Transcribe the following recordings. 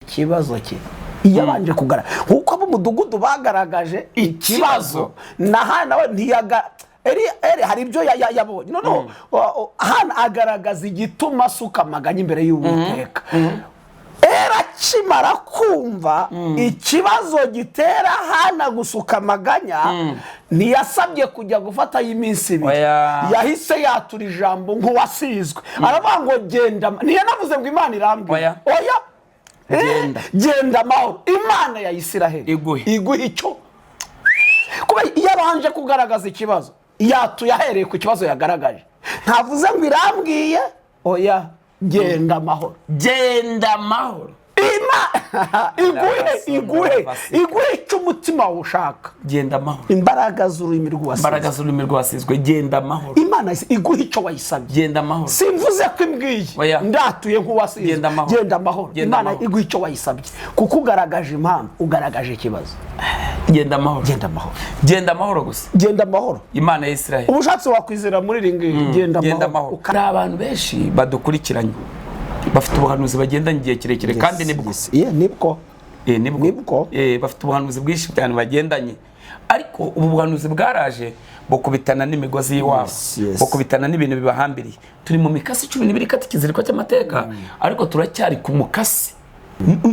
Ikibazo cye yabanje kugaragaza nk'uko ab'umudugudu bagaragaje ikibazo, na Hana we ntiyaga Eri hari ibyo yabonye. Noneho Hana agaragaza igituma asuka amaganya imbere y'Uwiteka. Eri akimara kumva ikibazo gitera Hana gusuka amaganya, ntiyasabye kujya gufatayo iminsi 2. Oya. Yahise yatura ijambo nk'uwasizwe, aravuga ngo genda. Ntiyanavuze ngo Imana irambwira. Oya. Oya. Genda. Genda amahoro, Imana ya Isiraheli Iguhe. Iguhe icyo. Kuba iyo abanje kugaragaza ikibazo, yatuye ahereye ku kibazo yagaragaje, ntavuze ngo irambwiye. Oya, genda amahoro. Genda amahoro. Iguhe iguhe iguhe icyo umutima wawe ushaka. Genda amahoro. Imbaraga z'ururimi rw'uwasizwe. Imbaraga z'ururimi rwasizwe. Genda amahoro. Imana iguhe icyo wayisabye. Genda amahoro. Simvuze ko imbwiye. Oya. Ndatuye nk'uwasizwe. Genda amahoro. Genda amahoro. Genda Imana amahoro. iguhe icyo wayisabye, kuko ugaragaje impamvu, ugaragaje ikibazo. Genda amahoro. Genda amahoro. Genda amahoro gusa. Genda amahoro. Imana ya Isiraheli. Ubushatse wakwizera muri iri ngiri, genda genda amahoro. amahoro. Hari abantu benshi badukurikiranye bafite ubuhanuzi bagendanye igihe kirekire, kandi nibwo. Yes, nibwo. Nibwo. Nibwo. Bafite ubuhanuzi bwinshi cyane bagendanye, ariko ubu buhanuzi bwaraje bukubitana n'imigozi y'iwabo, bukubitana n'ibintu bibahambiriye. Turi mu mikasi 12 ikata ikiziriko cy'amateka, ariko turacyari ku mukasi.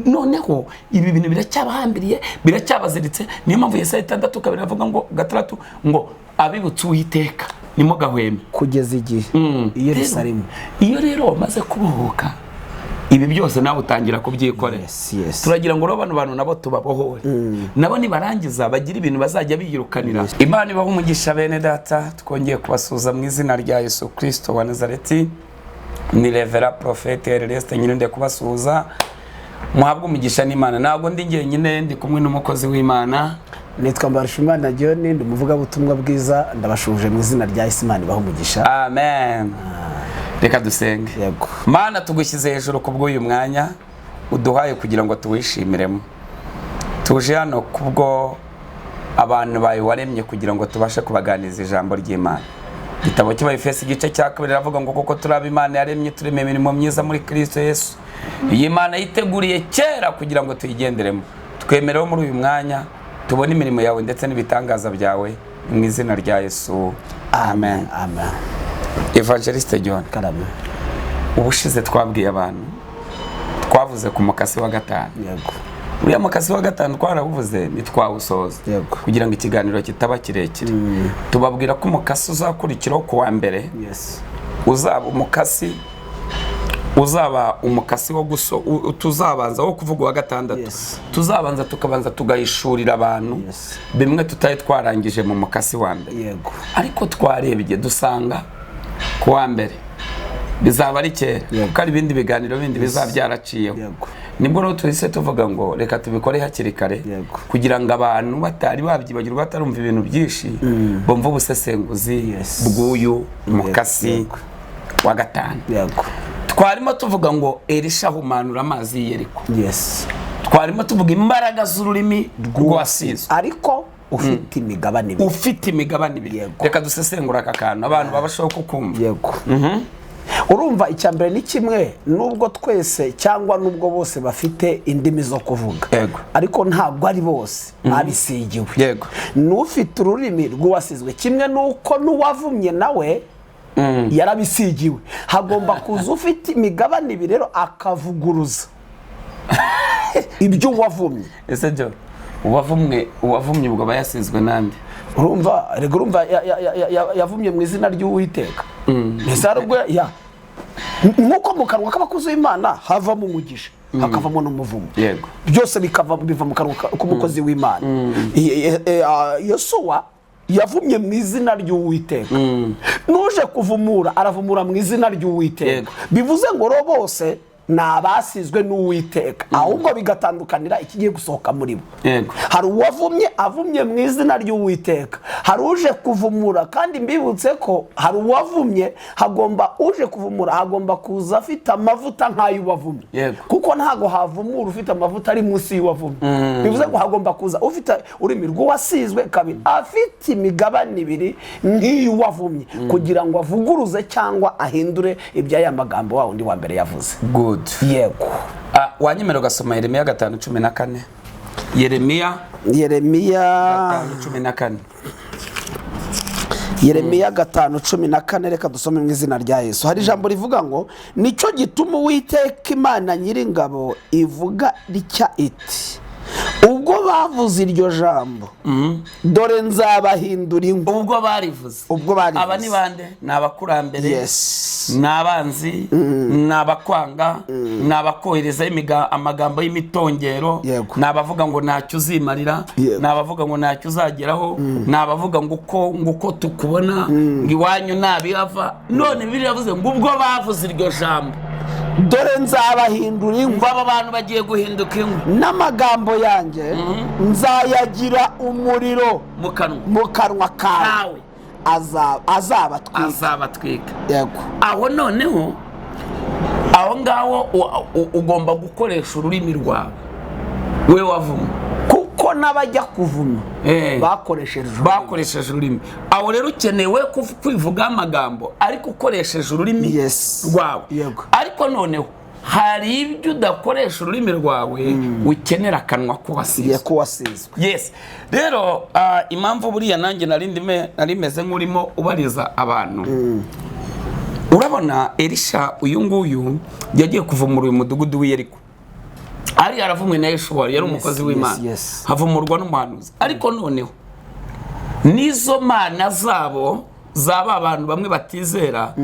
Noneho ibi bintu biracyabahambiriye, biracyabaziritse. Niyo mpamvu Yesaya 6:2 avuga ngo, 6 ngo: "Abibutse Uwiteka ntimugahweme." Kugeza igihe i Yerusalemu. Iyo rero wamaze kubohoka, ibi byose nawe utangira kubyikorera. Turagira ngo rero bano bantu nabo tubabohore, nabo nibarangiza bagira ibintu bazajya biyirukanira. Imana ibaha umugisha. Bene data, twongeye kubasuhuza mu izina rya Yesu Kirisito wa Nazareti. Ni Reverend Prophète Ernest nyine kubasuhuza. Muhabwe umugisha n'Imana. Ntabwo ndi njyenyine, ndi kumwe n'umukozi w'Imana. Nitwa Mbarushimana John, ndi umuvugabutumwa bwiza. Ndabashuje mu izina rya Yesu, Imana ibahe umugisha. Amen. Reka dusenge. Yego. Mana, tugushyize hejuru ku bw'uyu mwanya uduhaye kugira ngo tuwishimiremo. Tuje hano kubwo abantu bawe waremye kugira ngo tubashe kubaganiriza ijambo ry'Imana. Igitabo cy'Abefesi igice cya 2 riravuga ngo: "Kuko turi abo Imana yaremye, turema imirimo myiza muri Kristo Yesu, iyi Mana yiteguriye kera kugira ngo tuyigenderemo." Twemerewe muri uyu mwanya tubone imirimo yawe ndetse n'ibitangaza byawe, mu izina rya Yesu, amen. Amen. Evangeliste John. Karame. Ubushize twabwiye abantu, twavuze ku mukasi wa gatanu. Uriya mukasi wa gatanu twarawuvuze ntitwawusoza, kugira ngo ikiganiro kitaba kirekire. Tubabwira ko umukasi uzakurikiraho ku wa mbere uzaba umukasi, wo guso tuzabanza wo kuvuga uwa gatandatu. Tuzabanza tukabanza tugahishurira abantu bimwe tutari twarangije mu mukasi wa mbere. Ariko twarebye dusanga ku wa mbere bizaba ari kera, kuko hari ibindi biganiro bindi bizaba byaraciyeho. Nibwo rero tuhise tuvuga ngo reka tubikore hakiri kare, kugira ngo abantu batari babyibagirwa, batarumva ibintu byinshi, bumve ubusesenguzi bw'uyu mukasi wa gatanu. Twarimo tuvuga ngo Elisha ahumanura amazi y'i Yeriko. Twarimo tuvuga imbaraga z'ururimi rw'uwasizwe. Ariko ufite imigabane ibiri. Ufite imigabane ibiri. Reka dusesengura aka kantu, abantu babashaho kukumva. Yego. Urumva, icya mbere ni kimwe, nubwo twese cyangwa nubwo bose bafite indimi zo kuvuga, ariko ntabwo ari bose babisigiwe. N'ufite ururimi rw'uwasizwe, kimwe n'uko n'uwavumye nawe yarabisigiwe. Hagomba kuza ufite imigabane ibiri rero, akavuguruza ibyo uwavumye. Ese byo uwavumye ubwo aba yasizwe nande? Urumva rega, urumva yavumye mu izina ry'Uwiteka. Mbese hari ubwo nk'uko mu kanwa k'abakozi b'Imana havamo umugisha, hakavamo n'umuvumo, byose bikava, biva mu kanwa k'umukozi w'Imana. Yosuwa yavumye mu izina ry'Uwiteka, n'uje kuvumura aravumura mu izina ry'Uwiteka. Bivuze ngo rero bose ni abasizwe n'Uwiteka, ahubwo bigatandukanira ikigiye gusohoka muri bo. Hari uwavumye avumye mu izina ry'Uwiteka, hari uje kuvumura. Kandi mbibutse ko hari uwavumye, hagomba uje kuvumura, hagomba kuza afite amavuta nk'ay'uwavumye, kuko ntago havumura ufite amavuta ari munsi y'uwavumye. Bivuze ngo hagomba kuza ufite ururimi rw'uwasizwe, kabiri afite imigabane ibiri nk'iy'uwavumye, kugira ngo avuguruze cyangwa ahindure iby'aya magambo wa wundi wa mbere yavuze. Good. Good. Yego. Wanyemera ugasoma Yeremiya 5:14. Yeremiya Yeremiya 5:14. Yeremiya 5:14. Reka dusome mu izina rya Yesu. Hari ijambo rivuga ngo: "Nicyo gituma Uwiteka Imana Nyiringabo ivuga ritya iti: Ubwo bavuze iryo jambo, dore nzabahindura inkwi." Ubwo barivuze. Ubwo barivuze. Aba ni bande? Ni abakurambere, ni abanzi, ni abakwanga, ni abakoherezaho amagambo y'imitongero, ni abavuga ngo ntacyo uzimarira, ni abavuga ngo ntacyo uzageraho, ni abavuga ngo uko tukubona, ngo iwanyu ntabihava. None Bibiliya iravuze ngo ubwo bavuze iryo jambo, "Dore nzabahindura inkwi." Ngo aba bantu bagiye guhinduka inkwi. "N'amagambo yanjye nzayagira umuriro mu kanwa mu kanwa kawe kawe azabatwika." Azabatwika. Yego. Aho noneho, aho ngaho ugomba gukoresha ururimi rwawe, we wavuma. Kuko n'abajya kuvuma bakoresheje ururimi. Bakoresheje ururimi. Aho rero ukenewe kwivugaho amagambo, ariko ukoresheje ururimi rwawe. Ariko noneho hari ibyo udakoresha ururimi rwawe, ukenera akanwa k'uwasizwe. Ye, k'uwasizwe. Yes. Rero impamvu buriya nanjye nari meze nk'urimo ubariza abantu, urabona Elisha uyu nguyu yagiye kuvumura uyu mudugudu w'i Yeriko, ari yaravumwe na Yeshuwa, yari umukozi w'Imana, havumurwa n'umuhanuzi. Ariko noneho n'izo mana zabo, zaba abantu bamwe batizera,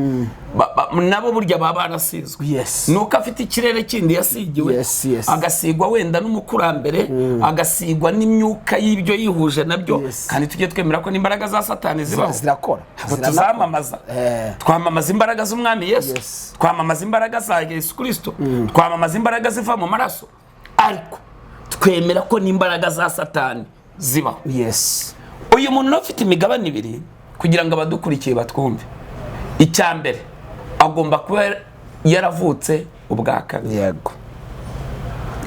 nabo burya baba barasizwe. Nuko afite ikirere kindi yasigiwe, agasigwa wenda n'umukurambere, agasigwa n'imyuka y'ibyo yihuje nabyo. Kandi tujye twemera ko n'imbaraga za Satani zibaho. Zirakora. Ntabwo Ziranakora. tuzamamaza. Twamamaza imbaraga z'Umwami Yesu, twamamaza imbaraga za Yesu Kirisito, twamamaza imbaraga ziva mu maraso, ariko twemera ko n'imbaraga za Satani zibaho. Uyu muntu nawe ufite imigabane ibiri, kugira ngo abadukurikiye batwumve, icya mbere agomba kuba yaravutse ubwa kabiri.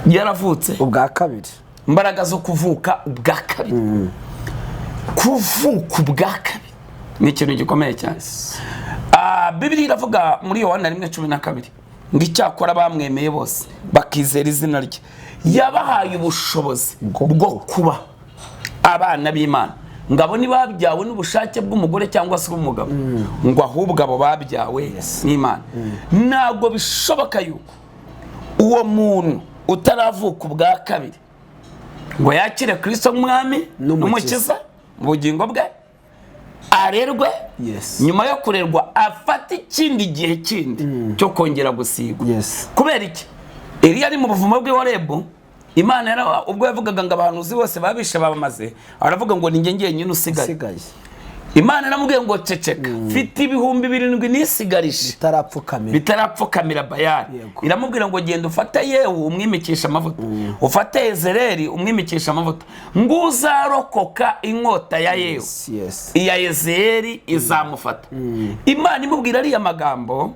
Yaravutse ubwa kabiri. Imbaraga zo kuvuka ubwa kabiri. Kuvuka ubwa kabiri ni ikintu gikomeye cyane. Bibiliya iravuga muri Yohana 1:12 ngo icyakora bamwemeye bose bakizera izina rye, yabahaye ubushobozi bwo kuba abana b'Imana. Ngo abo ntibabyawe n'ubushake bw'umugore cyangwa se bw'umugabo, ngo ahubwo abo babyawe n'Imana. Ntabwo bishoboka yuko uwo muntu utaravuka ubwa kabiri ngo yakire Kirisito nk'Umwami n'Umukiza. n'Umukiza mu bugingo bwe, arerwe, nyuma yo kurerwa afate ikindi gihe kindi cyo kongera gusigwa. Kubera iki? Eliya ari mu buvumo bw'i Horebu, Imana ubwo yavugaga ngo abahanuzi bose babishe babamaze, aravuga ngo ni njye njyenyine usigaye. Usigaye. Imana iramubwiye ngo: "Ceceka, mfite 7000 nisigarije bitarapfukamira bitarapfukamira Bayali." Iramubwira ngo: "Genda ufate Yewu umwimikisha amavuta, ufate Yezereli umwimikisha amavuta, ngo uzarokoka inkota ya Yewu, iya Yezereli izamufata." Imana imubwira ariya magambo,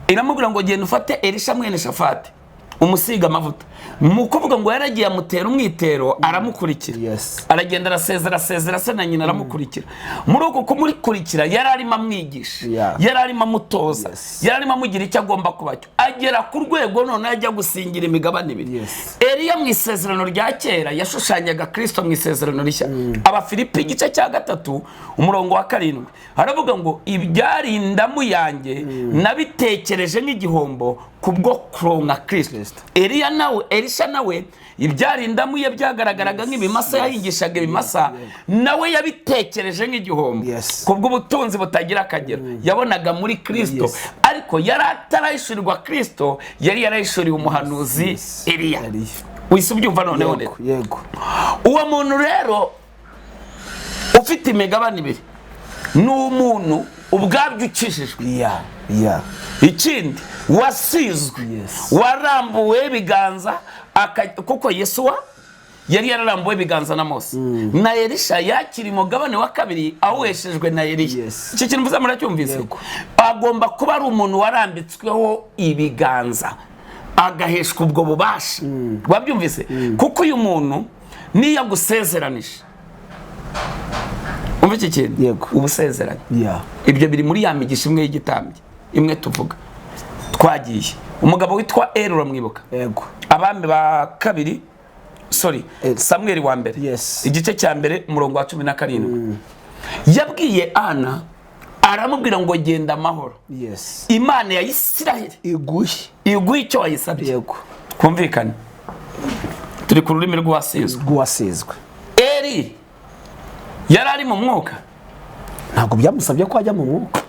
iramubwira ngo: "Genda ufate Elisha mwene Shafati umusiga amavuta." Mu kuvuga ngo yaragiye amutera umwitero, aramukurikira. Aragenda, arasezera, asezera se na nyina, aramukurikira. Muri uko kumukurikira yari arimo amwigisha, yari arimo amutoza, yari arimo amugira icyo agomba kuba cyo, agera ku rwego none ajya gusingira imigabane ibiri. Eliya mu isezerano rya kera yashushanyaga Kirisito mu isezerano rishya. Abafilipi igice cya 3 umurongo wa 7 haravuga ngo: "Ibyari indamu yanjye nabitekereje nk'igihombo kubwo kuronka Kirisito." Eliya nawe, Elisha nawe, ibyari indamu ye byagaragaraga nk'ibimasa, yahingishaga ibimasa, nawe yabitekereje nk'igihombo kubw'ubutunzi butagira akagero yabonaga muri Kirisito. Ariko yari atarahishurirwa Kirisito, yari yarahishuriwe umuhanuzi Eliya. Eliya. Wise ubyumva noneho rero? Yego. Uwo muntu rero ufite imigabane ibiri ni umuntu ubwabyo ukijijwe, ikindi wasizwe, warambuwe ibiganza, kuko Yesuwa yari yararambuwe ibiganza na Mose, na Elisha yakira umugabane wa kabiri awuheshejwe na Eliya. Iki kintu mvuze muracyumvise? Yego. Agomba kuba ari umuntu warambitsweho ibiganza, agaheshwa ubwo bubasha. Wabyumvise? Kuko uyu muntu niyo agusezeranije, umva iki kintu, ubusezeranye, ibyo biri muri ya migisha imwe y'igitambyi, imwe tuvuga twagiye. Umugabo witwa Eli uramwibuka? Yego. Abami ba kabiri, sorry, Samweli wa mbere, Yes. igice cya mbere umurongo wa 17, yabwiye Ana, aramubwira ngo genda amahoro, Yes. Imana ya Isiraheli iguhe iguhe icyo wayisabye. Yego. Twumvikane, turi ku rurimi rw'uwasizwe. Rw'uwasizwe. Eli yari ari mu mwuka. Ntabwo byamusabye ko ajya mu mwuka,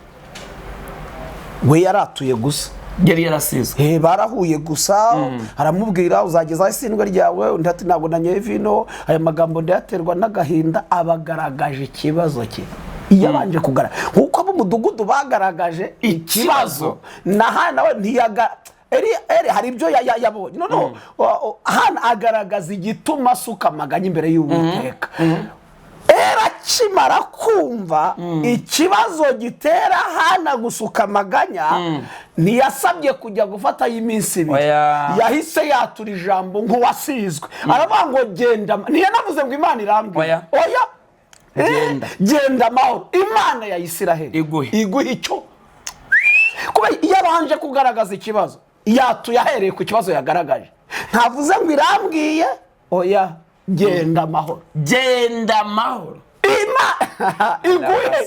we yaratuye gusa. Yari yarasizwe. Barahuye gusa, aramubwira uzagezaho isindwe ryawe, undi ati ntabwo nanyoye vino, aya magambo ndayaterwa n'agahinda. Abagaragaje ikibazo cye, yabanje kugaragaza nkuko ab'umudugudu bagaragaje ikibazo, na Hana we ntiyaga Eli hari ibyo yabonye. Noneho Hana agaragaza igituma asuka amaganya imbere y'Uwiteka. Eli akimara kumva ikibazo gitera Hana gusuka amaganya, ntiyasabye kujya gufatayo iminsi ibiri, yahise yatura ijambo nk'uwasizwe, aravuga ngo genda. Ntiyanavuze ngo Imana irambwira, oya, genda amahoro, Imana ya Isiraheli iguhe icyo. Kuba iyo abanje kugaragaza ikibazo, yatuye ahereye ku kibazo yagaragaje, ntavuze ngo irambwiye, oya, genda amahoro, genda amahoro,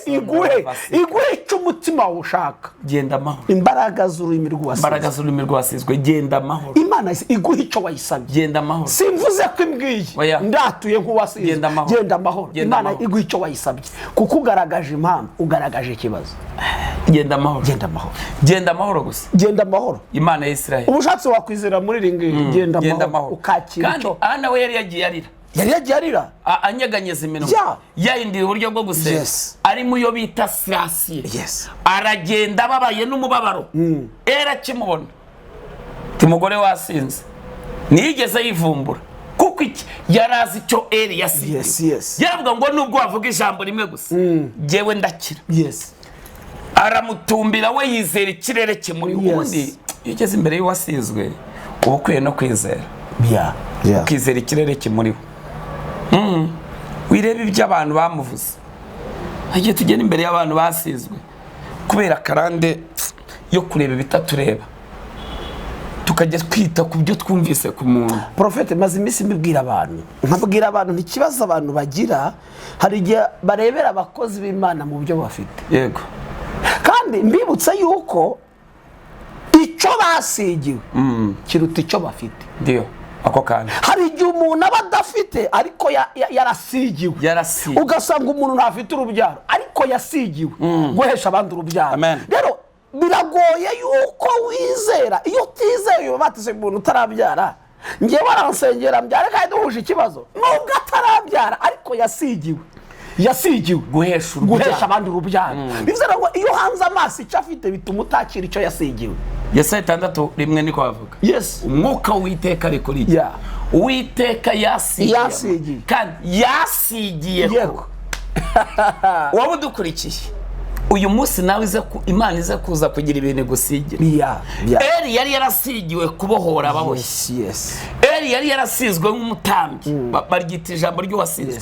iguhe iguhe icyo umutima wawe ushaka. Genda amahoro. Imbaraga z'ururimi rw'uwasizwe. Imbaraga z'ururimi rw'uwasizwe, genda amahoro. Imana iguhe icyo wayisabye. Genda amahoro. Simvuze ko imbwiye, ndatuye nk'uwasizwe. Genda amahoro. Genda amahoro. Imana iguhe icyo wayisabye, kuko ugaragaje impamvu, ugaragaje ikibazo. Genda amahoro. Genda amahoro. Genda amahoro gusa. Genda amahoro. Imana ya Isiraheli. Ubushatse wakwizera muri iri ngiri. Genda amahoro. Ukakira icyo. Kandi Ana we yari yagiye arira. Yari yagiye arira. Anyeganyeza iminwa. Yahinduye uburyo bwo gusenga. Ari mu yo bita sirasiye. Aragenda ababaye n'umubabaro. Era akimubona, umugore wasinze ntiyigeze yivumbura, kuko iki yari azi icyo Eli yasigiye. Yaravuga ngo nubwo wavuga ijambo rimwe gusa, jyewe ndakira. Aramutumbira, we yizera ikirere kimuri. Ubundi iyo ugeze imbere y'uwasizwe uba ukwiye no kwizera. Ukizera ikirere kimuriho. Wirebe ibyo abantu bamuvuze. Hagiye tugenda imbere y'abantu basizwe kubera karande yo kureba ibitatureba, tukajya twita ku byo twumvise ku muntu. Profete, maze iminsi mbibwira abantu, nkabwira abantu ntikibazo abantu bagira, hari igihe barebera abakozi b'Imana mu byo bafite. Yego. Kandi mbibutse yuko icyo basigiwe kiruta icyo bafite. Ndiyo. Ako kantu. Hari igihe umuntu aba adafite ariko yarasigiwe. Ugasanga umuntu ntafite urubyaro ariko yasigiwe guhesha abandi urubyaro. Rero biragoye yuko wizera. Iyo utizeye ubatise umuntu utarabyara, ngewe aransengera mbyare kandi duhuje ikibazo, nubwo atarabyara ariko yasigiwe. Yasigiwe guhesha abandi urubyaro. Bivuze ngo iyo hanze amaso icyo afite bituma utakira icyo yasigiwe. Yesaya 6:1 niko bavuga. Yes. Umwuka w'Uwiteka ari kuri jye. Uwiteka yasigiye. Kandi yasigiye ko. Wowe udukurikiye, uyu munsi nawe Imana ize kuza kugira ibintu igusigira. Eli yari yarasigiwe kubohora ababoshye. Eli yari yarasizwe nk'umutambyi, baryita ijambo ry'uwasizwe.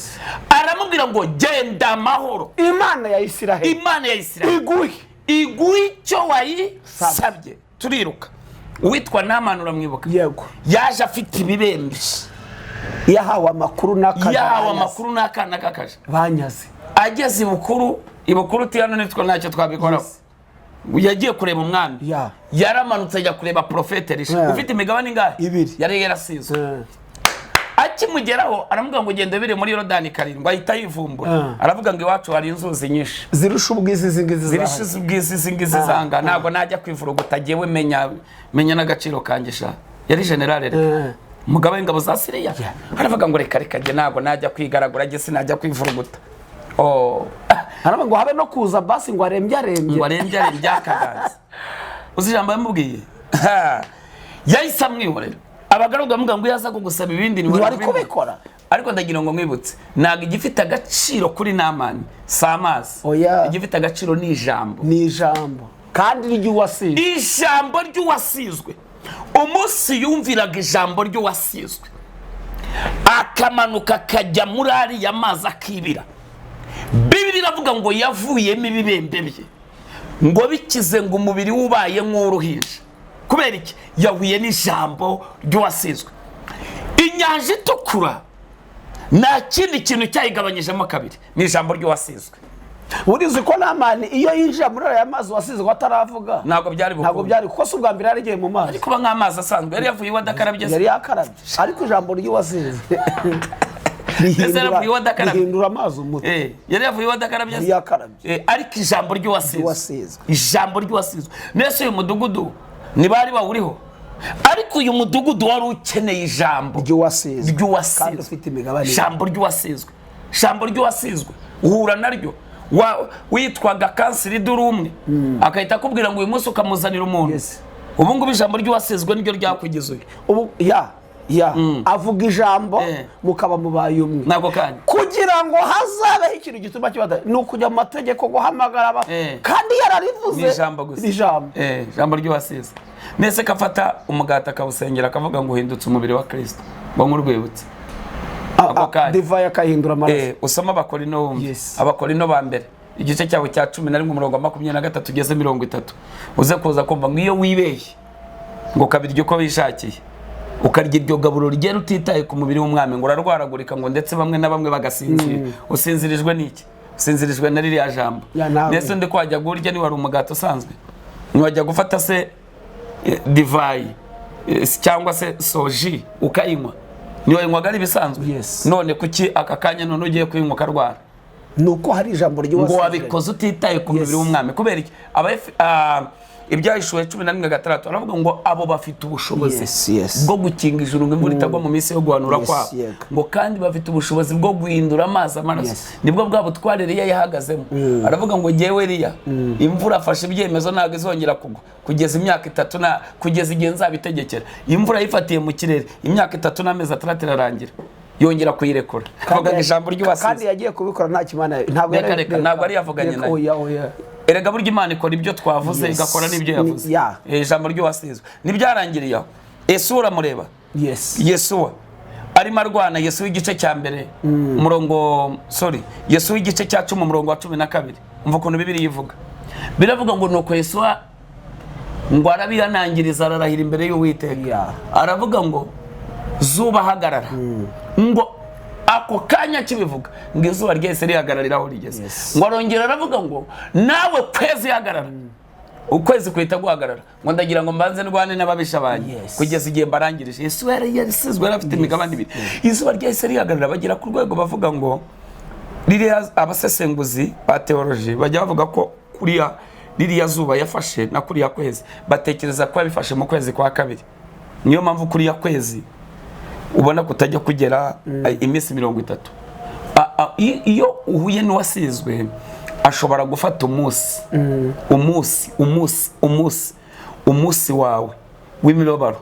Aramubwira ngo genda amahoro, Imana ya Isiraheli, Imana ya Isiraheli iguhe icyo wayisabye. Turiruka. Uwitwa Namani uramwibuka? Yego. Yaje afite ibibembe. Yahawe amakuru n'akana. Yahawe amakuru n'akana k'akaja. Banyaze. Ageze ibukuru tiyano nitwe ntacyo twabikoraho. Yagiye kureba umwami. Yaramanutse ajya kureba Profete Elisha. Ufite imigabane ingahe? Ibiri. Yari yarasizwe. Akimugeraho aramubwira ngo genda biri muri Yorodani 7, ahita yivumbura. Aravuga ngo iwacu hari inzuzi nyinshi zirusha ubwizi izi ngizi, zirusha ubwizi izi ngizi zanga, ntabwo najya kwivuruguta jyewe menya n'agaciro kanjye sha. Yari generale reka umugabo w'ingabo za Siriya. Aravuga ngo reka reka jye ntabwo najya kwigaragura, jye sinajya kwivuruguta. Aravuga ngo habe no kuza basi ngo arembye arembye, ngo arembye arembye akaganza. Uzi ijambo yamubwiye? Yahise amwihorera. Abagaragu bamubwira ngo yaza kugusaba ibindi ntiwari kubikora. Ariko ndagira ngo mwibutse, ntabwo igifite agaciro kuri Namani si amazi, igifite agaciro ni ijambo. Ni ijambo kandi ry'uwasizwe. Ijambo ry'uwasizwe. Umunsi yumviraga ijambo ry'uwasizwe, akamanuka akajya muri ariya mazi akibira. Bibiri iravuga ngo yavuyemo ibibembe bye, ngo bikize ngo umubiri wubaye nk'uruhinja. Kubera iki? Yahuye n'ijambo ry'uwasizwe. Inyanja Itukura nta kindi kintu cyayigabanyijemo kabiri, ni ijambo ry'uwasizwe. Urizi ko Namani iyo yinjira muri aya mazi wasizwe ataravuga, Ntabwo byari ntabwo bukunde. byari, kuko si ubwa mbere yari agiye mu mazi. Kuba nk'amazi asanzwe, yari yavuye iwe adakarabye se? Yari yakarabye, ariko ijambo ry'uwasizwe Yaravuye iwe adakarabye? rihindura amazi umuti. Yari yavuye iwe adakarabye se? Yari yakarabye. Ariko ijambo ry'uwasizwe, Ry'uwasizwe. ijambo ry'uwasizwe. Nese uyu mudugudu ntibari bawuriho, ariko uyu mudugudu wari ukeneye ijambo ry'uwasizwe ry'uwasizwe. Kandi ufite imigabane. Ijambo ry'uwasizwe, ijambo ry'uwasizwe uhura naryo. Witwaga kanseri dore umwe agahita akubwira ngo uyu munsi ukamuzanira umuntu. Ubu ngubu ijambo ry'uwasizwe niryo ryakugize uyu. Ubu ya avuga ijambo, mukaba mubaye umwe Nako kanya. Kugira ngo hazabeho ikintu gituma kibata, ni ukujya mu mategeko guhamagara kandi yararivuze. Ni ijambo gusa. Ni ijambo. Ijambo ry'uwasizwe. Nese kafata umugati akawusengera, akavuga ngo uhindutse umubiri wa Kristo, ngo nk'urwibutso. Ako kanya. Divayi akahindura amaraso. Usoma Abakorino wumve. Abakorino ba mbere, igice cyabo cya 11, umurongo wa 23 ugeze 30, uze kuza kumva ngo iyo wibeshye ngo ukabirya uko wishakiye, ukarya iryo gaburo rigera utitaye ku mubiri w'umwami, ngo urarwaragurika, ngo ndetse bamwe na bamwe bagasinzira. Usinzirijwe n'iki? Usinzirijwe na ririya jambo. Ya, nawe. Ndetse undi ko wajya kurya niwari umugati usanzwe, ntiwajya gufata se divayi cyangwa se soji ukayinywa, ntiwayinywaga ari ibisanzwe? None kuki aka kanya none ugiye kuyinywa ukarwara? Ni uko hari ijambo Ngo ry'uwasizwe. wabikoze utitaye ku mubiri w'umwami. Kubera iki? Ibyahishuwe 11:6 aravuga ngo abo bafite ubushobozi bwo gukinga ijuru ngo imvura itagwa mu minsi yo guhanura kwabo, ngo kandi bafite ubushobozi bwo guhindura amazi amaraso. Nibwo bwa butware Eliya yahagazemo, aravuga ngo ngewe Eliya, imvura afashe ibyemezo, ntabwo izongera kugwa kugeza imyaka 3 na kugeza igihe nzabitegekera. Imvura yifatiye mu kirere imyaka 3 n'amezi 6 irarangira, yongera kuyirekura. Avuga ngo ijambo ry'uwasizwe. Kandi yagiye kubikora nta kimana, ntabwo Reka, reka, ntabwo ari yavuganye nayo. Oya, oya. Erega burya Imana ikora ibyo twavuze, igakora n'ibyo yavuze. Ijambo ry'uwasizwe ntibyarangiriye aho. Yesu uramureba. Yesuwa arimo arwana. Yesu w'igice cya mbere umurongo, sorry, Yesu w'igice cya 10 umurongo wa 12. Umva ukuntu Bibiliya ivuga. Biravuga ngo nuko Yesuwa ngo arabihanangiriza, ararahira imbere y'Uwiteka. Aravuga ngo zuba hagarara. Ngo ako kanya kibivuga ngo izuba ryahise rihagararira aho rigeze. Ngo arongera aravuga ngo nawe kwezi hagarara. Ukwezi kuhita guhagarara. Ngo ndagira ngo mbanze ndwane n'ababisha banjye kugeza igihe mbarangirije. Yesu yari yarisizwe, yari afite imigabane ibiri. Izuba ryahise rihagarara, bagera ku rwego bavuga ngo ririya abasesenguzi ba theology bajya bavuga ko kuriya ririya zuba yafashe na kuriya kwezi, batekereza ko yabifashe mu kwezi kwa kabiri. Niyo mpamvu kuriya kwezi ubona kutajya kugera iminsi 30. Iyo uhuye n'uwasizwe ashobora gufata umunsi, umunsi, umunsi, umunsi, umunsi wawe w'imibabaro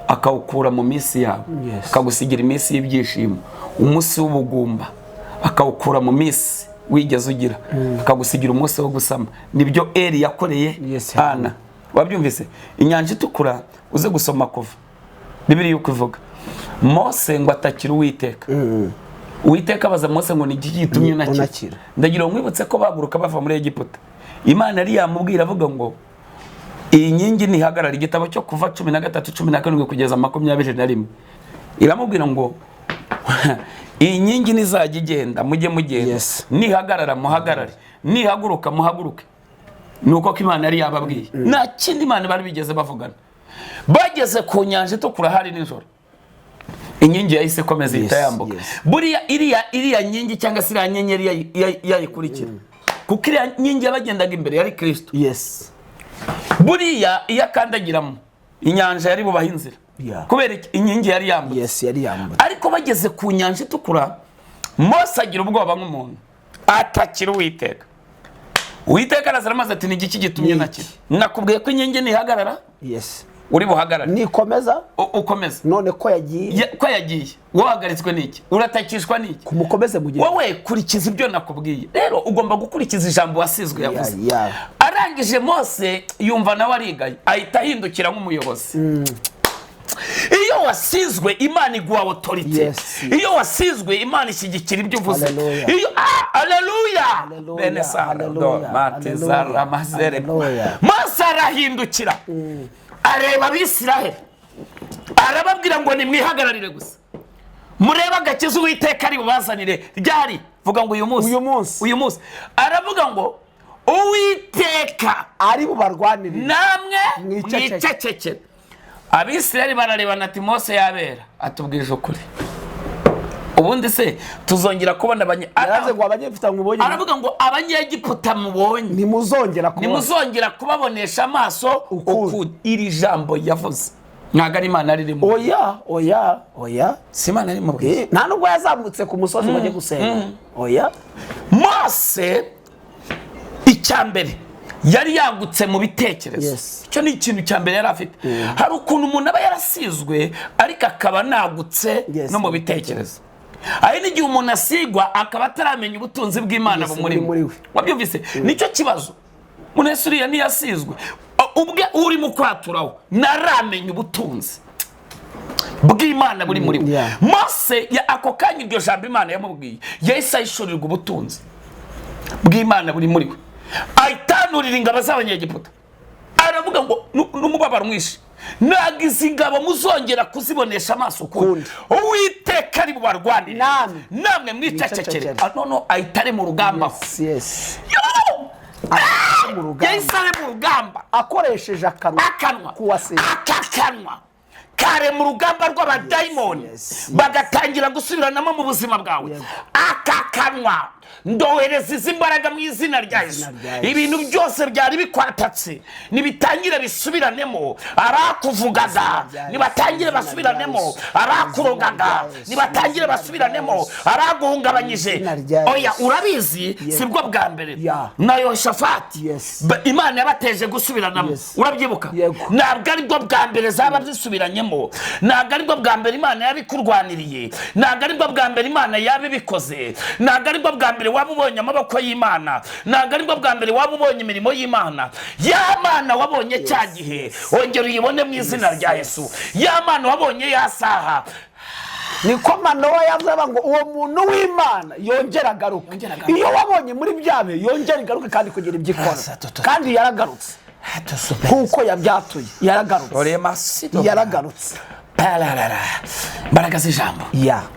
akawukura mu minsi yawe, akagusigira iminsi y'ibyishimo. Umunsi w'ubugumba akawukura mu minsi wigeze ugira, akagusigira umunsi wo gusama. Nibyo Eli yakoreye Hana. Wabyumvise? Inyanja Itukura, uze gusoma Kuva, Bibiliya uko ivuga. Mose ngo atakira Uwiteka. Uwiteka abaza Mose ngo ni iki gitumye unakira? Unakira. Ndagira ngo nkwibutse ko baguruka bava muri Egiputa, Imana yari yamubwira avuga ngo iyi nkingi ntihagarara. Igitabo cyo Kuva 13 17 kugeza 21, iramubwira ngo iyi nkingi nizajya igenda mujye mugenda, nihagarara muhagarare, nihaguruka muhaguruke. Nuko ko Imana yari yababwiye, nta kindi Imana bari bigeze bavugana. Bageze ku nyanja itukura hari nijoro, inkingi yahise ikomeza ihita yambuka. Buriya iriya nkingi cyangwa se iriya nyenyeri yayikurikira, kuko iriya nkingi yabagendaga imbere yari Kristo. Buriya iyo akandagiramo inyanja yari bubahe inzira. Kubera iki? Inkingi yari yambutse. Yari yambutse. Ariko bageze ku nyanja itukura, Mose agira ubwoba nk'umuntu, atakira Uwiteka. Uwiteka araza aramaze ati ni igiki gitumye Ni nakira? Nakubwiye ko inkingi ntihagarara. Uri buhagarare. Nikomeza. Ukomeza. None ko yagiye. Ko yagiye. Wowe n'iki? Uratakishwa n'iki? Kumukomeze mu gihe. Wowe kurikiza ibyo nakubwiye. Rero ugomba gukurikiza ijambo wasizwe yavuze. Arangije Mose yumva nawe arigaye, ahita ahindukira nk'umuyobozi. Iyo wasizwe Imana iguha autorité. Iyo wasizwe Imana ishyigikira ibyo uvuze. Iyo haleluya. Bene Sara do matezara mazere. Mose arahindukira. Areba Abisiraheli, arababwira ngo nimwihagararire gusa, murebe agakiza Uwiteka ari bubazanire. Ryari? Vuga ngo uyu munsi. Uyu munsi. Uyu munsi. Aravuga ngo Uwiteka ari bubarwanirire, namwe mwicecekere. Mwicecekere. Abisirayeli bararebana ati: "Mose yabera atubwije ukuri. Ubundi se tuzongera kubona abanye?" Yaravuze ngo Abanyegiputa mubonye, Aravuga ngo Abanyegiputa mubonye, ntimuzongera kubona, ntimuzongera kubabonesha amaso ukundi. Ukundi. Iri jambo yavuze ntabwo ari Imana ririmo. Oya, oya, oya. Si Imana rimubwiye. Nta nubwo yazamutse ku musozi ngo ajye gusenga, oya. Mose, icya mbere, yari yagutse mu bitekerezo. Icyo ni ikintu cya mbere yari afite. Hari ukuntu umuntu aba yarasizwe ariko akaba anagutse no mu bitekerezo. Hari n'igihe umuntu asigwa akaba ataramenya ubutunzi bw'Imana bumurimo. Buri muri we. Wabyumvise? Nicyo kibazo. Umuntu wese uriya ntiyasizwe ubwe urimo kwaturaho, ntaramenya ubutunzi bw'Imana buri muri we. Mose ako kanya iryo jambo Imana yamubwiye, yahise ahishurirwa ubutunzi bw'Imana buri muri we, ahitanurira ingabo z'Abanyegiputa, aravuga ngo n'umubabaro mwinshi: "Ntabwo izi ngabo muzongera kuzibonesha amaso ukundi. Ukundi. Uwiteka ari bubarwanire, Namwe. namwe mwicecekere." Mwicecekere. Ah, noneho ahita ari mu rugamba aho. Yo! Mu rugamba. Yahise ari mu rugamba. Akoresheje akanwa akanwa k'uwasize. Aka kanwa kare mu rugamba rw'abadayimoni, bagatangira gusubiranamo mu buzima bwawe. Aka kanwa, ndohereza izi mbaraga mu izina rya Yesu. Rya Yesu. Ibintu byose byari bikwatatse nibitangire bisubiranemo. Abakuvugaga Rya Yesu. nibatangire Izina rya basubiranemo. Yesu. Abakurogaga Izina rya Yesu. nibatangire Izina rya basubiranemo. Yesu. Abaguhungabanyije, Izina rya oya. Yesu. Urabizi, sibwo bwa mbere na Yoshafati Imana yabateje gusubiranamo. Urabyibuka? Yego. Ntabwo aribwo bwa mbere zaba zisubiranyemo, ntabwo aribwo bwa mbere Imana yabikurwaniriye, ntabwo aribwo bwa mbere Imana yabibikoze, ntabwo aribwo bwa mbere waba ubonye amaboko y'Imana, ntabwo aribwo bwa mbere waba ubonye imirimo y'Imana. Ya Mana wabonye cya gihe, ongera uyibone mu izina rya Yesu. Ya Mana wabonye ya saha. Niko Manowa yavuze ngo uwo muntu w'Imana yongera agaruke. Yongere agaruke. Iyo wabonye muri bya bihe, yongera igaruke kandi kugira ibyo ikora. Kandi yaragarutse nk'uko yabyatuye, yaragarutse, yaragarutse. Pararara. Mbaraga z'ijambo.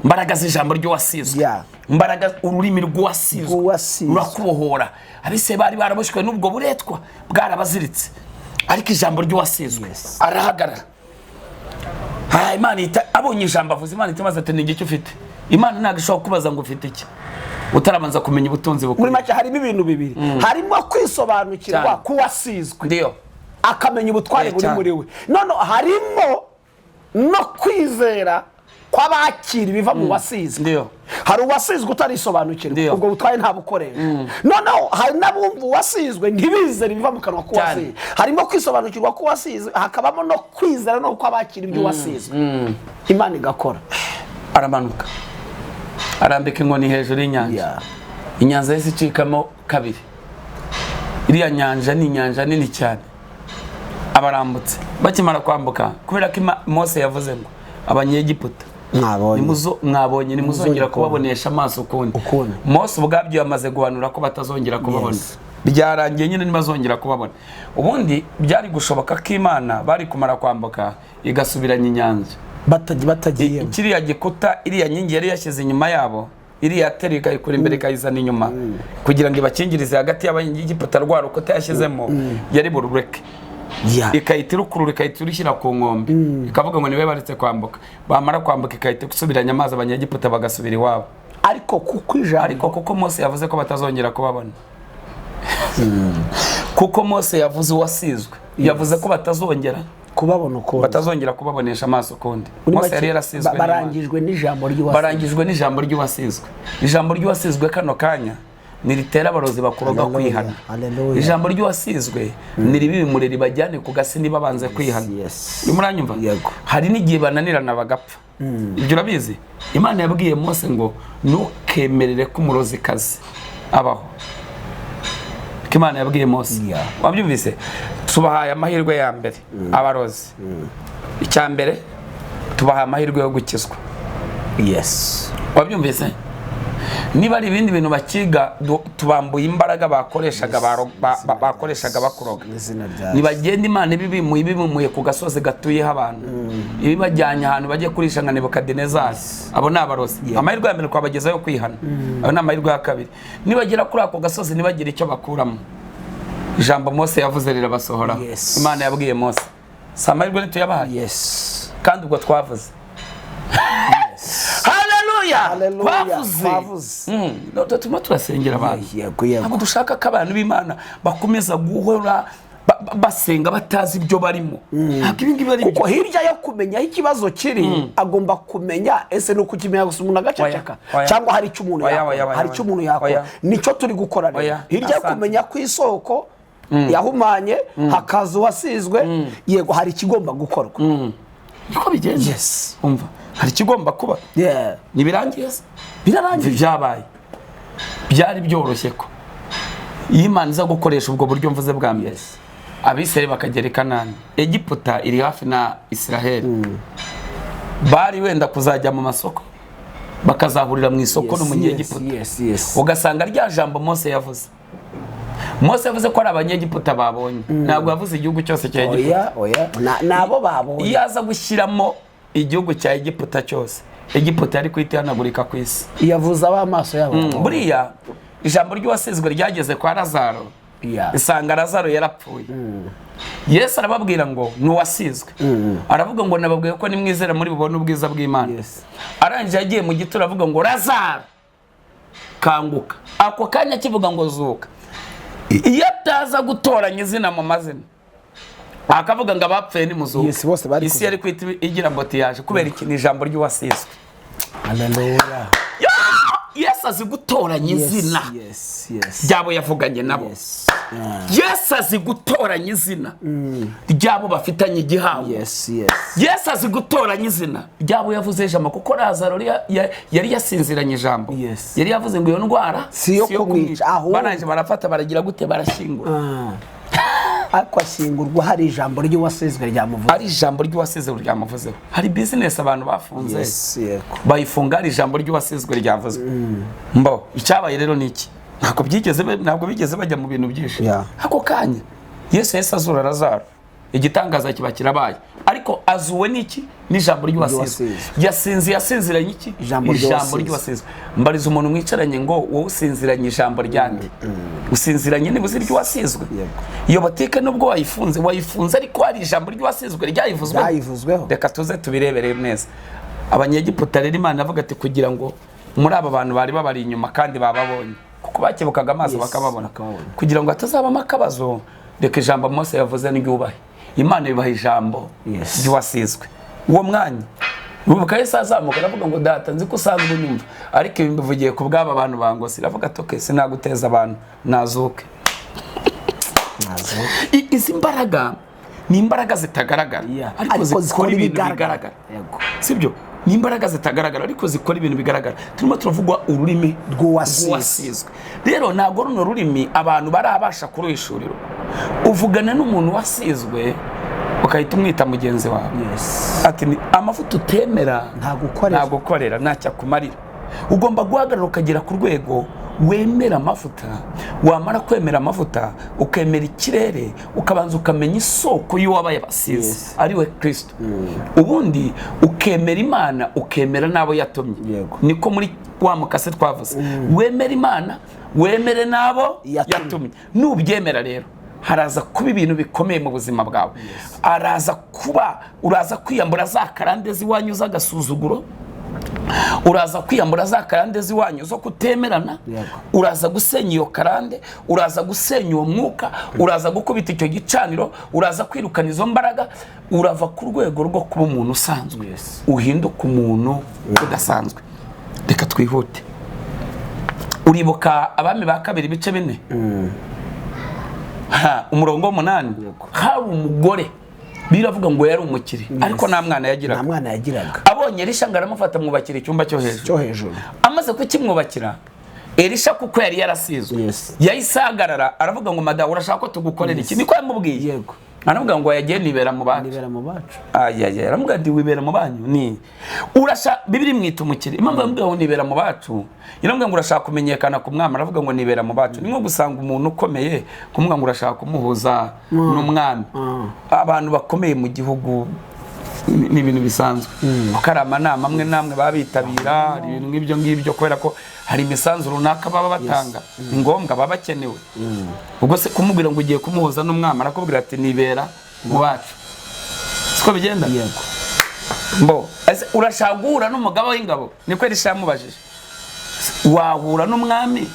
Mbaraga z'ijambo ry'uwasizwe. Mbaraga, ururimi rw'uwasizwe Rw'uwasizwe. rurakubohora. Abise bari baraboshywe n'ubwo buretwa, bwarabaziritse, ariko ijambo ry'uwasizwe, arahagarara. Ha, Imana ihita, abonye ijambo avuze, Imana ihita imaze ati: "Ni igiki ufite?" Imana ntabwo ishobora kukubaza ngo ufite iki utarabanza kumenya ubutunzi Muri bukuru. make harimo ibintu bibiri: harimo kwisobanukirwa k'uwasizwe, akamenya ubutware buri muri we. None harimo no kwizera kw'abakira ibiva mu wasizwe. Hari uwasizwe utarisobanukirwa, ubwo butware ntabukoresha. Noneho hari n'abumva uwasizwe ntibizere ibiva mu kanwa k'uwasizwe. Harimo kwisobanukirwa k'uwasizwe, hakabamo no kwizera no kw'abakira ibyo uwasizwe, Imana igakora. Aramanuka, arambika inkoni hejuru y'inyanja. Inyanja yahise icikamo kabiri. Iriya nyanja ni inyanja nini cyane. Abarambutse bakimara kwambuka, kubera ko Mose yavuze ngo Abanyegiputa mwabonye, mwabonye, nimuzongera Nimuzongera kubabonesha amaso ukundi. Ukundi. Mose ubwabyo yamaze guhanura ko batazongera kubabona. Byarangiye nyine, ntibazongera kubabona. Ubundi byari gushoboka ko Imana bari kumara kwambuka igasubiranya inyanja. Batagiyemo. Kiriya gikuta, iriya nkingi yari yashyize inyuma yabo, iriya teruye ikayikura imbere ikayizana inyuma kugira ngo ibakingirize hagati y'Abanyegiputa, rwa rukuta yashyizemo yari burureke, ikahita irukurura, ikahita irushyira ku nkombe, ikavuga ngo nibe baretse kwambuka. Bamara kwambuka ikahita isubiranya amazi, Abanyegiputa bagasubira iwabo. Ariko kuko ijambo Ariko kuko Mose yavuze ko batazongera kubabona, kuko Mose yavuze, uwasizwe yavuze ko batazongera kubabona ukundi, batazongera kubabonesha amaso ukundi. Muri Mose make, yari yarasizwe n'Imana. Barangijwe n'ijambo ry'uwasizwe. Barangijwe n'ijambo ry'uwasizwe. Ijambo ry'uwasizwe kano kanya niritera abarozi bakuroga Hallelujah, kwihana. hallelujah. Ijambo ry'uwasizwe niribimure ribajyane ku gasi niba banze kwihana. Urimo uranyumva? Yego. Hari n'igihe bananirana bagapfa, ibyo urabizi. Imana yabwiye Mose ngo ntukemerere ko umurozikazi abaho. Ko Imana yabwiye Mose. Wabyumvise? Tubahaye amahirwe ya mbere abarozi. Icya mbere, tubahaye amahirwe yo gukizwa. Wabyumvise? Niba ari ibindi bintu bakiga, tubambuye imbaraga bakoreshaga, bakoreshaga bakuroga. Mu izina rya Nibagenda, Imana ibibimuye, ibibimuye ku gasozi gatuyeho abantu, ibibajyanye ahantu bajye kurisha nka Nebukadinezari. Abo ni abarozi. Amahirwe ya mbere twabagezayo kwihana, ayo ni amahirwe ya kabiri. Nibagera kuri ako gasozi, ntibagire icyo bakuramo, ijambo Mose yavuze rirabasohoraho. Imana yabwiye Mose, si amahirwe ntituyabahaye? Yes. Kandi ubwo twavuze haleluya. Haleluya. Twavuze. Twavuze. Turimo turasengera abantu. Yego. Ntabwo dushaka ko abantu b'Imana bakomeza guhora basenga batazi ibyo barimo. Ntabwo ibi ngibi ari Kuko byo. hirya yo kumenya aho ikibazo kiri, agomba kumenya ese ni ukukimenya gusa umuntu agaceceka, Oya, oya. cyangwa hari icyo umuntu Oya, yakora? oya, oya, Hari icyo umuntu yakora. Oya. Nicyo turi gukora rero. Oya, Hirya yo asante. kumenya ko isoko yahumanye, hakaza uwasizwe, yego, hari ikigomba gukorwa. Niko bigenze. Yes. Umva, hari ikigomba kuba. Ntibirangiye se? Birarangiye. Ibyabaye byari byoroshye ko iyo Imana iza gukoresha ubwo buryo mvuze bwa mbere, Abisirayeli bakagera i Kanani, Egiputa iri hafi na Isiraheli, bari wenda kuzajya mu masoko, bakazahurira mu isoko n'Umunyegiputa, Yes. ugasanga rya jambo Mose yavuze, Mose yavuze ko ari Abanyegiputa babonye, ntabwo yavuze igihugu cyose cya Egiputa. Oya, oya. Nabo babonye. Iyo aza gushyiramo igihugu cya Egiputa cyose, Egiputa yari guhita ihanagurika ku isi. Yavuze ab'amaso yabo babonye. Buriya ijambo ry'uwasizwe ryageze kwa Lazaro, isanga Lazaro yarapfuye. Yesu arababwira ngo ni uwasizwe, aravuga ngo nababwiye ko nimwizera muri bubone ubwiza bw'Imana. Arangije yagiye mu gituro, avuga ngo Lazaro kanguka. Ako kanya akivuga ngo zuka, iyo ataza gutoranya izina mu mazina, akavuga ngo abapfuye nimuzuke, Yes, bose bari isi yari kwita igira ngo tiyaje. Kubera iki? Ni ijambo ry'uwasizwe. Haleluya. Yesu azi gutoranya izina Yes. ry'abo yavuganye nabo. Yesu azi gutoranya izina ry'abo bafitanye igihango. Yes. Yesu azi gutoranya izina ry'abo yavuze ijambo, kuko Lazaro yari yasinziranye ijambo. Yari yavuze ngo iyo ndwara Si iyo kumwica, ahubwo- Barangije barafata, baragira gute? Barashyingura. Ariko ashyingurwa hari ijambo ry'uwasizwe ryamuvuze. Ari ijambo ry'uwasizwe ryamuvuzeho. Hari bizinesi abantu bafunze, Yes, yego. bayifunga hari ijambo ry'uwasizwe ryavuzwe. Mbo icyabaye rero ni iki? Ntabwo bigeze bajya mu bintu byinshi. Ako kanya Yesu yahise azura Lazaro, igitangaza kiba kirabaye. Ariko azuwe n'iki? N'ijambo ry'uwasizwe. Ry'uwasizwe. Yasinzi yasinziranye iki? Ijambo Ijambo ry'uwasizwe. ry'uwasizwe. Mbariza umuntu mwicaranye ngo wowe usinziranye ijambo ryande? Usinziranye nibuze iry'uwasizwe? Yego. Iyo botike nubwo wayifunze, wayifunze ariko hari ijambo ry'uwasizwe ryayivuzweho. Ryayivuzweho. Reka tuze tubirebere neza. Abanyegiputa rero, Imana avuga ati kugira ngo muri aba bantu bari babari inyuma kandi bababonye, kuko bakebukaga amaso bakababona, bakababona. kugira ngo hatazabamo akabazo, reka ijambo Mose yavuze n'iryubahe. Imana yubaha ijambo ry'uwasizwe. Uwo mwanya wibuka Yesu azamuka, aravuga ngo Data, nzi ko usanzwe unyumva, ariko ibi mbivugiye ku bw'aba bantu bangose. Iravuga ati okay, sinaguteza abantu, nazuke. Nazo. Izi mbaraga ni imbaraga zitagaragara, ariko Ariko zikora zikora ibintu ibigaragara. bigaragara. Yego. Sibyo? Ni imbaraga zitagaragara ariko zikora ibintu bigaragara. Turimo turavugwa ururimi Rw'uwasizwe. rw'uwasizwe. Rero ntabwo runo rurimi abantu barabasha kuruhishurira. Uvugana n'umuntu wasizwe ukahita umwita mugenzi wawe. Ati ni amavuta utemera Ntagukorera. ntagukorera, ntacyo akumarira. Ugomba guhagarara ukagera ku rwego wemera amavuta. Wamara kwemera amavuta, ukemera ikirere, ukabanza ukamenya isoko y'uwabaye abasize, ariwe Kristo, ubundi ukemera Imana, ukemera n'abo yatumye. Niko muri wa mukase twavuze, wemera Imana, wemere n'abo Yatumye. yatumye. Nubyemera rero, haraza kuba ibintu bikomeye mu buzima bwawe. Araza kuba, uraza kwiyambura za karande z'iwanyu z'agasuzuguro, uraza kwiyambura za karande z'iwanyu zo kutemerana. Uraza gusenya iyo karande, uraza gusenya uwo mwuka, uraza gukubita icyo gicaniro, uraza kwirukana izo mbaraga. Urava ku rwego rwo kuba umuntu usanzwe, uhinduka umuntu udasanzwe. Reka twihute. Uribuka Abami ba Kabiri ibice 4, umurongo w'8? Hari umugore biravuga ngo yari umukire, ariko nta mwana yagiraga. Nta mwana yagiraga. Abonye Elisha ngo aramufata, amwubakira icyumba cyo hejuru. Cyo hejuru. Amaze kukimwubakira, Elisha kuko yari yarasizwe, yahise ahagarara aravuga ngo madamu, urashaka ko tugukorera iki? Niko yamubwiye. Aravuga ngo yagiye nibera mu bacu. Nibera mu bacu. Ayaya, aramubwira ati wibera mu banyu ni urasha Bibiri mwita umukire. Impamvu aramubwira ngo nibera mu bacu, iramubwira ngo urashaka kumenyekana ku mwami, aravuga ngo nibera mu bacu. Ni nko gusanga umuntu ukomeye kumubwira ngo urashaka kumuhuza n'umwami. Abantu bakomeye mu gihugu ni ibintu bisanzwe, kuko hari amanama amwe n'amwe baba bitabira, hari ibintu nk'ibyo ngibyo, kubera ko hari imisanzu runaka baba batanga, ni ngombwa baba bakenewe. Ubwo se kumubwira ngo ugiye kumuhuza n'umwami, arakubwira ati nibera mu bacu, siko bigenda? Yego. Mbo ese urashaka guhura n'umugaba w'ingabo? Niko Elisha yamubajije. Wahura n'umwami?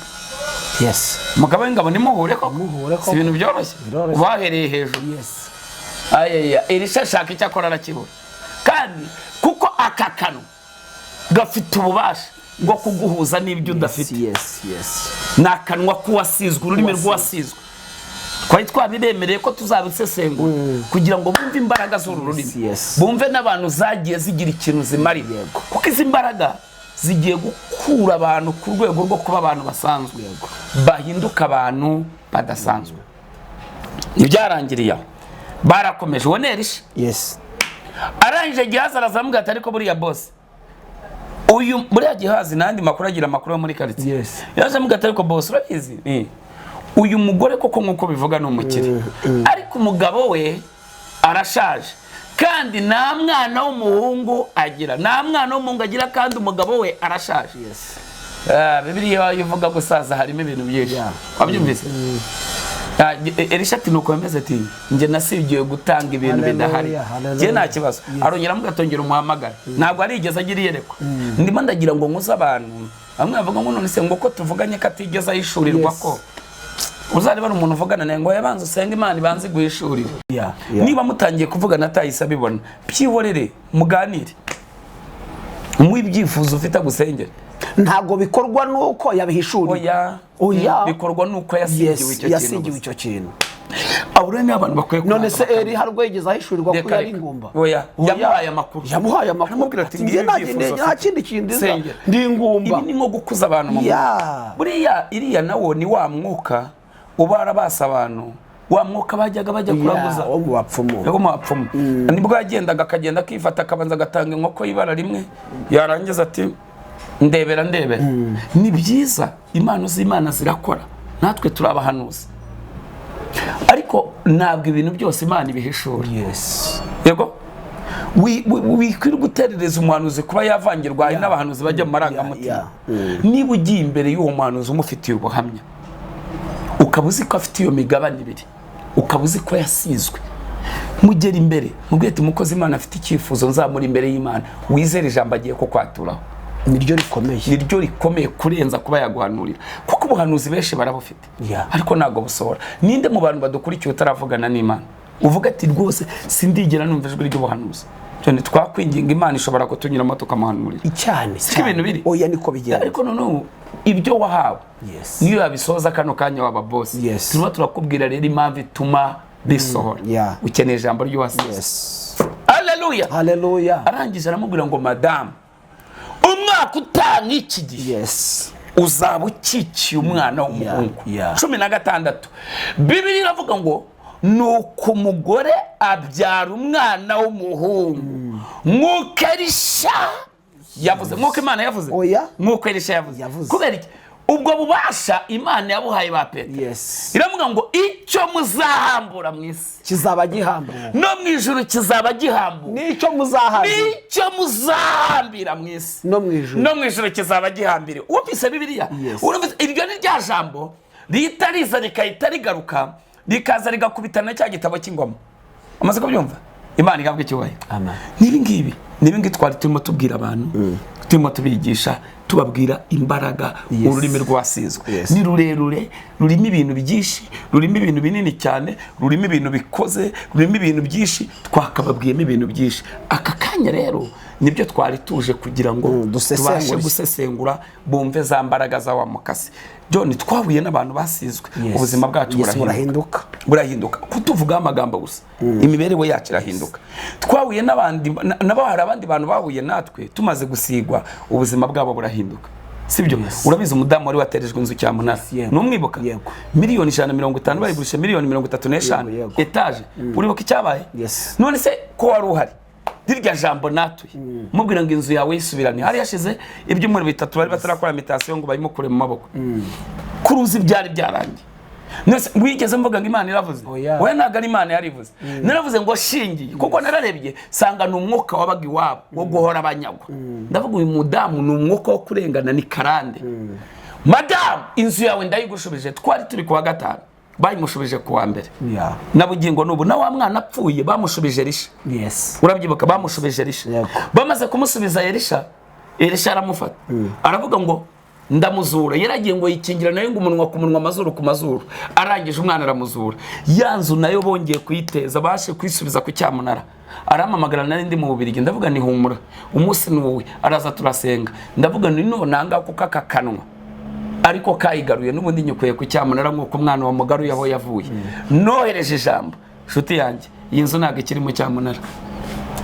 Yes. Umugaba w'ingabo nimuhure koko? Muhure koko. Si ibintu byoroshye. Biroroshye. Wahereye hejuru. Yes. Ayaya, Elisha ashaka icyo akora arakibura, kandi kuko aka kanwa gafite ububasha bwo kuguhuza n'ibyo udafite. Yes, yes. Ni akanwa k'uwasizwe, ururimi rw'uwasizwe. Twari twabibemereye ko tuzabisesengura kugira ngo bumve imbaraga z'uru rurimi, Yes. bumve n'abantu zagiye zigira ikintu zimarira, Yego. kuko izi mbaraga zigiye gukura abantu ku rwego rwo kuba abantu basanzwe, Yego. bahinduka abantu badasanzwe. Ntibyarangiriye aho, barakomeje. Uwo ni Elisha. Yes. Arangije Gihazi arazamubwira ati ariko buriya boss, uyu buriya Gihazi n'andi makuru agira amakuru yo muri quartier. Yes. Yaje amubwira ati ariko boss urabizi, uyu mugore koko nk'uko bivuga ni umukire, ariko umugabo we arashaje kandi nta mwana w'umuhungu agira, nta mwana w'umuhungu agira kandi umugabo we arashaje. Yes. Bibiliya iyo ivuga gusaza harimo ibintu byinshi. Yeah. Wabyumvise? Elisha ati nuko bimeze, ati njye nasigiwe gutanga ibintu Hallelujah, bidahari, hallelujah. njye nta kibazo. Arongera amugatongera umuhamagara, ntabwo arigeze agira iyerekwa. Ndimo ndagira ngo nkuze abantu bamwe bavuga ngo none se ngo ko tuvuganye ko atigeze ahishurirwa, Yes. ko uzareba ari umuntu uvugana nawe ngo yabanze usenge Imana ibanze iguhishurire. Yeah. Yeah. Niba mutangiye kuvugana atahise abibona, byihorere, muganire, umuhe ibyifuzo ufite agusengere. Ntabwo bikorwa nuko yabihishuriye. Oya. Oya. Bikorwa nuko yasigiwe Yes, icyo kintu yasigiwe gusa. icyo kintu. Abo rero ni abantu bakwiye None se kubanza Eli hari ubwo yigeze ahishurirwa ko Reka, yari reka. ingumba? Oya, yamuhaye amakuru. Yamuhaye amakuru. Aramubwira ati, Ati, njye ngibi nta ibyifuzo nta mfite. kindi kintu nza, Sengera. ndi ingumba. Ibi ni nko gukuza abantu mu mwuka. Yeah. Buriya iriya nawo ni wa mwuka uba warabasa abantu, wa mwuka bajyaga bajya kuraguza. Yeah, wo mu bapfumu. Wo mu bapfumu. Nibwo yagendaga akagenda akifata akabanza agatanga inkoko y'ibara rimwe, yarangiza ati ndebera ndebera. Ni byiza, impano z'Imana zirakora, natwe turi abahanuzi, ariko ntabwo ibintu byose Imana ibihishura. Yes. Yego, wikwiriye guterereza umuhanuzi kuba yavangirwa. Hari n'abahanuzi bajya mu marangamutima. Yeah, Niba ugiye imbere y'uwo muhanuzi umufitiye ubuhamya, ukaba uzi ko afite iyo migabane ibiri, ukaba uzi ko yasizwe, mugera imbere mubwire ati mukozi Imana afite icyifuzo, nzamura imbere y'Imana, wizere ijambo agiye kukwaturaho. Niryo rikomeye. Niryo rikomeye kurenza kuba yaguhanurira, kuko ubuhanuzi benshi barabufite, Yeah. ariko ntabwo busohora. Ninde mu bantu badukurikiye utaravugana n'Imana uvuga ati rwose sindigera numva ijwi ry'ubuhanuzi? Cyane twakwinginga Imana ishobora kutunyuramo tukamuhanurira. Cyane. Siko ibintu biri. Oya, niko bigenda. Ariko noneho ibyo wahawe, Yes. niyo yabisohoza kano kanya waba boss. Yes. Turimo turakubwira rero impamvu ituma bisohora. Yeah. Ukeneye ijambo ry'uwasize. Yes. Haleluya. Hallelujah. Arangije aramubwira ngo madamu, umwaka utanga iki gihe Yes. uzaba ukikiye umwana w'umuhungu. Yeah, yeah. 16 Bibiliya iravuga ngo nuko umugore abyara umwana w'umuhungu nk'uko Elisha yavuze, nk'uko Imana yavuze. Oya. Nk'uko Elisha yavuze. Yavuze. Kubera iki? Ubwo bubasha Imana yabuhaye ba Petero. Yes. Iravuga ngo icyo muzahambura mu isi Kizaba gihambuwe. no mu ijuru kizaba gihambuwe. Nicyo muzahambira. Nicyo muzahambira mu isi No mu ijuru. no mu ijuru kizaba gihambiriwe. Wumvise Bibiliya? Yes. Urumvise iryo ni rya jambo rihita riza rikahita rigaruka rikaza rigakubitana cya gitabo cy'ingoma. Amaze kubyumva? Imana ihabwe icyubahiro. Amen. N'ibi ngibi, n'ibi ngibi twari turimo tubwira abantu, turimo tubigisha, tubabwira imbaraga Yes. ururimi rwasizwe. Yes. Ni rurerure, rurimo ibintu byinshi, rurimo ibintu binini cyane, rurimo ibintu bikoze, rurimo ibintu byinshi, twakababwiyemo ibintu byinshi. Aka kanya rero nibyo twari tuje kugira ngo Dusesengure. tubashe gusesengura, bumve za mbaraga za wa mukasi. John, twahuye n'abantu basizwe, Yes. ubuzima bwacu Yes, burahinduka. burahinduka. Burahinduka kutuvugaho amagambo gusa, imibereho yacu irahinduka. Twahuye n'abandi nabo, hari abandi bantu bahuye natwe tumaze gusigwa, ubuzima bwabo burahinduka. Sibyo? Urabizi umudamu wari waterejwe inzu cyamunara? Yego. Numwibuka? Yego. 150 miliyoni bayigurisha miliyoni 35. Yego, yego. Etaje. Uribuka icyabaye? Yes. None se ko wari uhari rirya jambo natuye mubwira ngo inzu yawe yisubirane, hari hashize ibyumweru 3 bari batarakora mutation ngo bayimukure mu maboko, kuruzi byari byarangiye. None se wigeze mvuga ngo Imana iravuze? Oya. Oya, ntabwo ari Imana yarivuze. Naravuze ngo shingiye kuko nararebye sanga ni umwuka wabaga iwabo wo guhora abanyagwa. Ndavuga uyu mudamu ni umwuka wo kurengana, ni karande. Madamu, inzu yawe ndayigushubije. Twari turi kuwa gatanu, bayimushubije kuwa mbere. Na bugingo n'ubu na wa mwana apfuye bamushubije Elisha. Urabyibuka, bamushubije Elisha. Yego. Bamaze kumusubiza Elisha, Elisha aramufata aravuga ngo ndamuzura. Yaragiye ngo yikingira nayo ngo umunwa ku munwa, amazuru ku mazuru. Arangije umwana aramuzura. Ya nzu nayo bongeye kuyiteza, bashe kuyisubiza ku cyamunara. Arampamagara, nari ndi mu Bubirigi. Ndavuga ni humura, umunsi ni wowe. Araza turasenga. Ndavuga ni nonanga kuko aka kanwa ariko kayigaruye n'ubundi nyikuye ku cyamunara nk'uko umwana wamugaruye aho yavuye. Nohereje ijambo, nshuti yanjye, iyi nzu ntabwo ikiri mu cyamunara.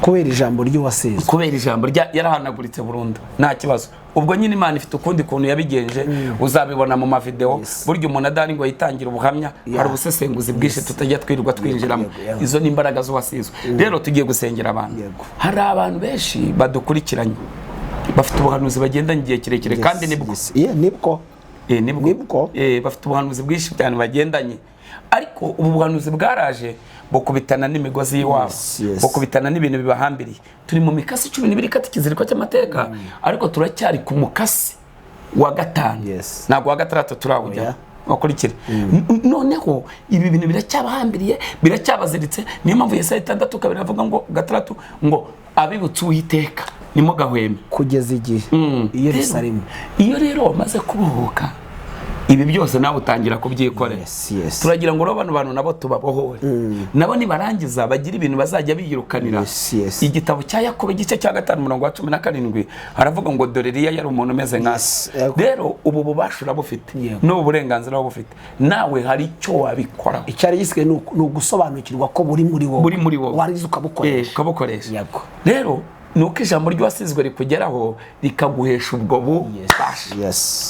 Kubera ijambo ry'uwasizwe. Kubera ijambo yarahanaguritse burundu, nta kibazo. Ubwo nyine Imana ifite ukundi kuntu yabigenje, uzabibona mu mavideo. Burya umuntu adahari ngo yitangire ubuhamya, hari ubusesenguzi bwinshi tutajya twirirwa twinjiramo. Izo ni imbaraga z'uwasizwe. Rero tugiye gusengera abantu. Hari abantu benshi badukurikiranye bafite ubuhanuzi bagendanye igihe kirekire, kandi nibwo. Nibwo. Nibwo. Bafite ubuhanuzi bwinshi cyane bagendanye, ariko ubu buhanuzi bwaraje bukubitana n'imigozi y'iwabo, bukubitana n'ibintu bibahambiriye. Turi mu mikasi 12 ikata ikiziriko cy'amateka, ariko turacyari ku mukasi wa 5. Ntabwo wa 6 turawujya. Wakurikire. Noneho ibi bintu biracyabahambiriye, biracyabaziritse. Niyo mpamvu Yesaya 6:2 avuga ngo 6 ngo abibutse Uwiteka nimugahweme kugeza igihe i Yerusalemu. Iyo rero wamaze kubohoka ibi byose nawe utangira kubyikorera. Turagira ngo bano bantu nabo tubabohore, nabo nibarangiza bagira ibintu bazajya biyirukanira. Igitabo cya Yakobo igice cya 5 umurongo wa 17 haravuga ngo dore Eliya yari umuntu umeze nka se. Rero ubu bubasha urabufite, n'ubu burenganzira urabufite, nawe hari icyo wabikora. Icyari gisigaye ni ugusobanukirwa ko buri muri wowe, buri muri wowe, warangiza ukabukoresha. Ukabukoresha. Rero nuko ijambo ry'uwasizwe rikugeraho rikaguhesha ubwo bubasha.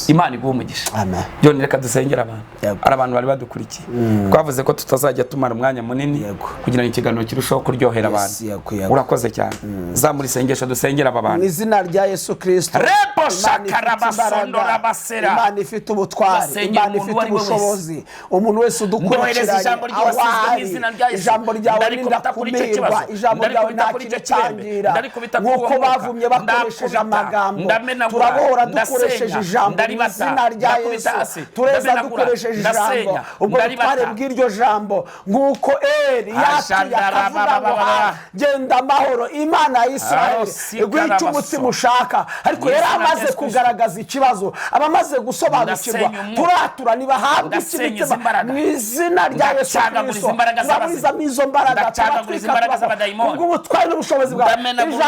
Imana iguhe umugisha. Amen. John, reka dusengera abantu. Ari abantu bari badukurikiye. Twavuze ko tutazajya tumara umwanya munini kugira ngo ikiganiro kirusheho kuryohera abantu. Urakoze cyane. Zamura isengesho dusengera aba bantu. Mu izina rya Yesu Kristo. Rebo shakarabasondo rabasera. Imana ifite ubutwari, Imana ifite ubushobozi. Umuntu wese udukurikiranye, ijambo ry'uwasizwe mu izina rya Yesu. Ijambo ryawe nindakumirwa, ijambo ryawe nta kintu nkuko bavumye bakoresheje amagambo, turabohora dukoresheje ijambo mu izina rya Yesu. Tureza dukoresheje ijambo, ubwo butware bw'iryo jambo nkuko Eli yatuye akavuga ngo genda amahoro, Imana ya Isirayeli iguhe umutima ushaka. Ariko yari amaze kugaragaza ikibazo, abamaze gusobanukirwa turatura nibahabwe imitima mu izina rya Yesu Kristo. Turaburizamo izo mbaraga, turatwika ubwo butware n'ubushobozi bwawe.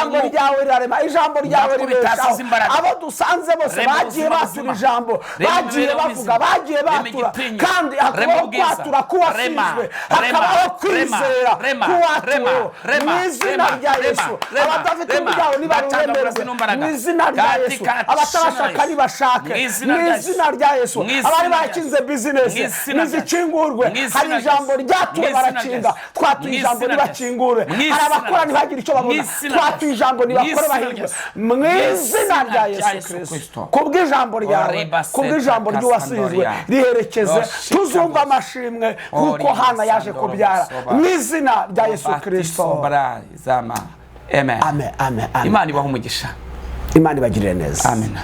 Ijambo ryawe rirarema, ijambo ryawe ribeshaho. Abo dusanze bose bagiye batura ijambo, bagiye bavuga, bagiye batura, kandi hakabaho kwatura k'uwasizwe, hakabaho kwizera k'uwatuwe mu izina rya Yesu. Abadafite umuryango nibaruremerwe mu izina rya Yesu. Abatarashaka nibashake mu izina rya Yesu. Abari bakinze bizinesi nizikingurwe. Hari ijambo ryatuwe barakinga, twatuye ijambo nibakingure. Hari abakora ntibagire icyo babona, twatuye ijambo nibakore bahirwe mu izina rya Yesu Kristo. Kubw'ijambo ryawe, kubw'ijambo ry'uwasizwe riherekeze, tuzumva amashimwe kuko Hana yaje kubyara mu izina rya Yesu Kristo. Amen. Amen, amen, amen. Imana ibahe umugisha. Imana ibagirire neza. Amen.